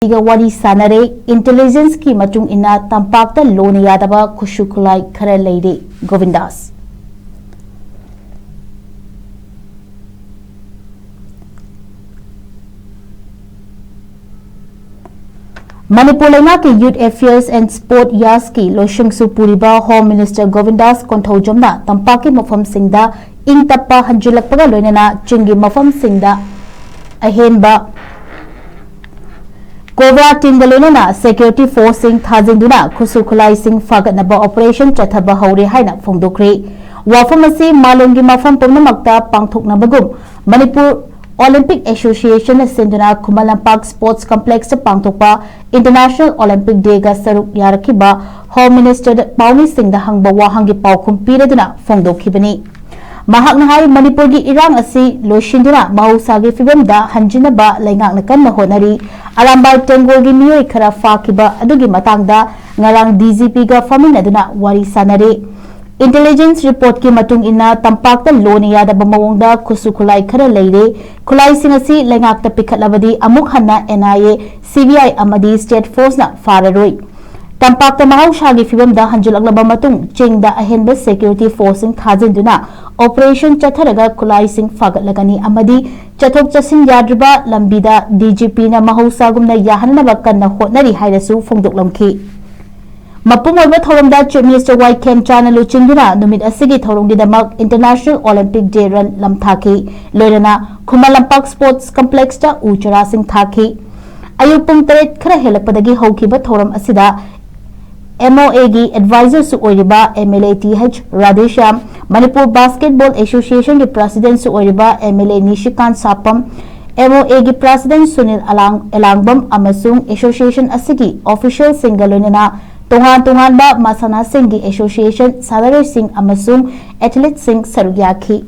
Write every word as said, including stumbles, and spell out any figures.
ꯒ ꯋꯥꯔꯤ ꯁꯥꯟꯅꯔꯦ꯫ Intelligence ꯀꯤ ꯃꯇꯨꯡ ꯏꯟꯅ ꯇꯝꯄꯥꯛꯇ ꯂꯣꯅ ꯌꯥꯗꯕ ꯈꯨꯠꯁꯨ ꯈꯨꯠꯂꯥꯏ ꯈꯔ ꯂꯩꯔꯦ꯫ ꯒꯣꯕꯤꯟꯗꯥꯁ꯫ ꯃꯅꯤꯄꯨꯔ ꯂꯩꯉꯥꯛꯀꯤ Youth Affairs and Sport ꯌꯥꯁꯀꯤ ꯂꯣꯏꯁꯪꯁꯨ ꯄꯨꯔꯤꯕ Home Minister ꯒꯣꯕꯤꯟꯗꯥꯁ ꯀꯣꯟꯊꯧꯖꯝꯅ ꯇꯝꯄꯥꯛꯀꯤ ꯃꯐꯝꯁꯤꯡꯗ ꯏꯪ ꯇꯞꯄ ꯍꯟꯖꯤꯜꯂꯛꯄꯒ ꯂꯣꯏꯅꯅ ꯆꯤꯡꯒꯤ ꯃꯐꯝꯁꯤꯡꯗ ꯑꯍꯦꯟꯕ ꯀꯣꯕ꯭ꯔꯥ ꯇꯤꯝꯒ ꯂꯣꯏꯅꯅ security force ꯁꯤꯡ ꯊꯥꯖꯤꯟꯗꯨꯅ ꯈꯨꯠꯁꯨ ꯈꯨꯠꯂꯥꯏꯁꯤꯡ ꯐꯥꯒꯠꯅꯕ operation ꯆꯠꯊꯕ ꯍꯧꯔꯦ ꯍꯥꯏꯅ ꯐꯣꯡꯗꯣꯛꯈ꯭ꯔꯦ꯫ ꯋꯥꯐꯝ ꯑꯁꯤ ꯃꯥꯂꯦꯝꯒꯤ ꯃꯐꯝ ꯄꯨꯝꯅꯃꯛꯇ ꯄꯥꯡꯊꯣꯛꯅꯕꯒꯨꯝ ꯃꯅꯤꯄꯨꯔ Olympic Association ꯅ ꯁꯤꯟꯗꯨꯅ ꯈꯨꯃꯟ ꯂꯝꯄꯥꯛ Sports Complex ꯇ ꯄꯥꯡꯊꯣꯛꯄ International Olympic Day ꯒ ꯁꯔꯨꯛ ꯌꯥꯔꯛꯈꯤꯕ Home Minister ꯄꯥꯎꯃꯤꯁꯤꯡꯗ ꯍꯪꯕ ꯋꯥꯍꯪꯒꯤ ꯄꯥꯎꯈꯨꯝ ꯄꯤꯔꯗꯨꯅ ꯐꯣꯡꯗꯣꯛꯈꯤꯕꯅꯤ꯫ ꯃꯍꯥꯛꯅ ꯍꯥꯏ, ꯃꯅꯤꯄꯨꯔꯒꯤ ꯏꯔꯥꯡ ꯑꯁꯤ ꯂꯣꯏꯁꯤꯟꯗꯨꯅ ꯃꯍꯧꯁꯥꯒꯤ ꯐꯤꯕꯝꯗ ꯍꯟꯖꯤꯟꯅꯕ ꯂꯩꯉꯥꯛꯅ ꯀꯟꯅ ꯍꯣꯠꯅꯔꯤ꯫ ꯑꯔꯥꯝꯕꯥꯏ ꯇꯦꯡꯒꯣꯜꯒꯤ ꯃꯤꯑꯣꯏ ꯈꯔ ꯐꯥꯈꯤꯕ ꯑꯗꯨꯒꯤ ꯃꯇꯥꯡꯗ ꯉꯔꯥꯡ D G P ꯒ ꯐꯝꯃꯤꯟꯅꯗꯨꯅ ꯋꯥꯔꯤ ꯁꯥꯟꯅꯔꯦ꯫ Intelligence report ꯀꯤ ꯃꯇꯨꯡ ꯏꯟꯅ ꯇꯝꯄꯥꯛꯇ ꯂꯣꯅ ꯌꯥꯗꯕ ꯃꯑꯣꯡꯗ ꯈꯨꯠꯁꯨ ꯈꯨꯠꯂꯥꯏ ꯈꯔ ꯂꯩꯔꯦ꯫ ꯈꯨꯠꯂꯥꯏꯁꯤꯡ ꯑꯁꯤ ꯂꯩꯉꯥꯛꯇ ꯄꯤꯈꯠꯂꯕꯗꯤ ꯑꯃꯨꯛ ꯍꯟꯅ N I A, C B I ꯑꯃꯗꯤ State Force ꯅ ꯐꯥꯔꯔꯣꯏ꯫ ꯇꯝꯄꯥꯛꯇ ꯃꯍꯧꯁꯥꯒꯤ ꯐꯤꯕꯝꯗ ꯍꯟꯖꯤꯜꯂꯛꯂꯕ ꯃꯇꯨꯡ ꯆꯤꯡꯗ ꯑꯍꯦꯟꯕ security force ꯁꯤꯡ ꯊꯥꯖꯤꯟꯗꯨꯅ operation ꯆꯠꯊꯔꯒ ꯈꯨꯠꯂꯥꯏꯁꯤꯡ ꯐꯥꯒꯠꯂꯒꯅꯤ ꯑꯃꯗꯤ ꯆꯠꯊꯣꯛ ꯆꯠꯁꯤꯟ ꯌꯥꯗ꯭ꯔꯤꯕ ꯂꯝꯕꯤꯗ D G P ꯅ ꯃꯍꯧꯁꯥꯒꯨꯝꯅ ꯌꯥꯍꯟꯅꯕ ꯀꯟꯅ ꯍꯣꯠꯅꯔꯤ ꯍꯥꯏꯅꯁꯨ ꯐꯣꯡꯗꯣꯛꯂꯝꯈꯤ꯫ ꯃꯄꯨꯡ ꯑꯣꯏꯕ ꯊꯧꯔꯝꯗ Chief Minister ꯋꯥꯏ ꯈꯦꯝꯆꯥꯅ ꯂꯨꯆꯤꯡꯗꯨꯅ ꯅꯨꯃꯤꯠ ꯑꯁꯤꯒꯤ ꯊꯧꯔꯝꯒꯤꯗꯃꯛ International Olympic Day Run ꯂꯝꯊꯥꯈꯤ꯫ ꯂꯣꯏꯅꯅ ꯈꯨꯃꯟ ꯂꯝꯄꯥꯛ Sports Complex ꯇ ꯎ ꯆꯥꯔꯥꯁꯤꯡ ꯊꯥꯈꯤ꯫ ꯑꯌꯨꯛ ꯄꯨꯡ ꯇꯔꯦꯠ ꯈꯔ ꯍꯦꯜꯂꯛꯄꯗꯒꯤ ꯍꯧꯈꯤꯕ ꯊꯧꯔꯝ ꯑꯁꯤꯗ M O A ꯒꯤ advisor ꯁꯨ ꯑꯣꯏꯔꯤꯕ M L A T H Radheshyam, Manipur Basketball Association ꯒꯤ president ꯁꯨ ꯑꯣꯏꯔꯤꯕ M L A ꯅꯤꯁꯤꯀꯥꯟ ꯁꯥꯄꯝ, M O A ꯒꯤ president ꯁꯨꯅꯤꯜ ꯑꯂꯥꯡ-, ꯑꯦꯂꯥꯡꯕꯝ ꯑꯃꯁꯨꯡ association ꯑꯁꯤꯒꯤ official ꯁꯤꯡꯒ ꯂꯣꯏꯅꯅ ꯇꯣꯉꯥꯟ ꯇꯣꯉꯥꯟꯕ ꯃꯁꯥꯟꯅꯁꯤꯡꯒꯤ association ꯁꯥꯟꯅꯔꯣꯏꯁꯤꯡ ꯑꯃꯁꯨꯡ athlete ꯁꯤꯡ ꯁꯔꯨꯛ ꯌꯥꯈꯤ꯫